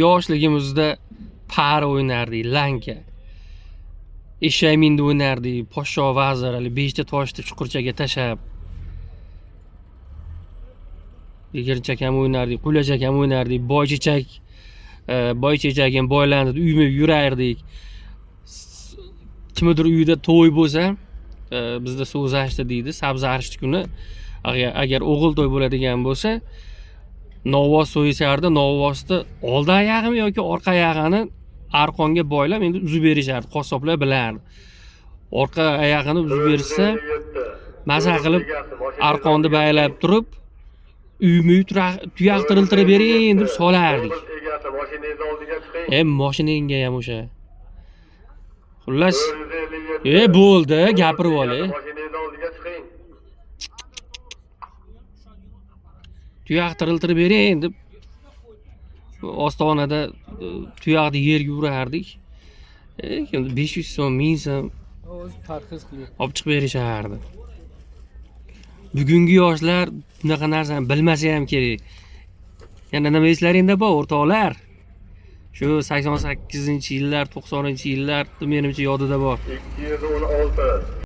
Yoshligimizda pari o'ynardik, lanka. Eshak mindi o'ynardik, poshsho vazir, hali 5 ta toshni chuqurchaga tashlab. Yigirchak ham o'ynardik, qulachak ham o'ynardik, boychechak, boychechagim boylandi deb uyma uy yurardik. Kimnidir uyida to'y bo'lsa, bizda so'zashdi deydi, sabzi archdi kuni. Agar o'g'il to'y bo'ladigan bo'lsa, novvos so'yishardi, novvosni oldi oyog'imi yoki orqa oyog'ini arqonga boylab endi uzib berishardi, qassoblar bilardi. Orqa oyog'ini uzib berishsa, maza qilib arqonni baylab turib, uyma-uy tuyoq tiriltirib bering deb solardik. Mashinangga ham o'sha. Xullas, bo'ldi, gapirib olay. Tuyoq tiriltirib bering deb ostonada tuyoqni yerga urardik. Kimdir 500 so'm, 1000 so'm O'zi tarxis qilyapti. olib chiqib berishardi. Bugungi yoshlar bunaqa narsani bilmasa ham kerak. Yana nima eslaringda bor, o'rtoqlar? Shu 88-yillar, 90-yillar menimcha yodida bor. 216.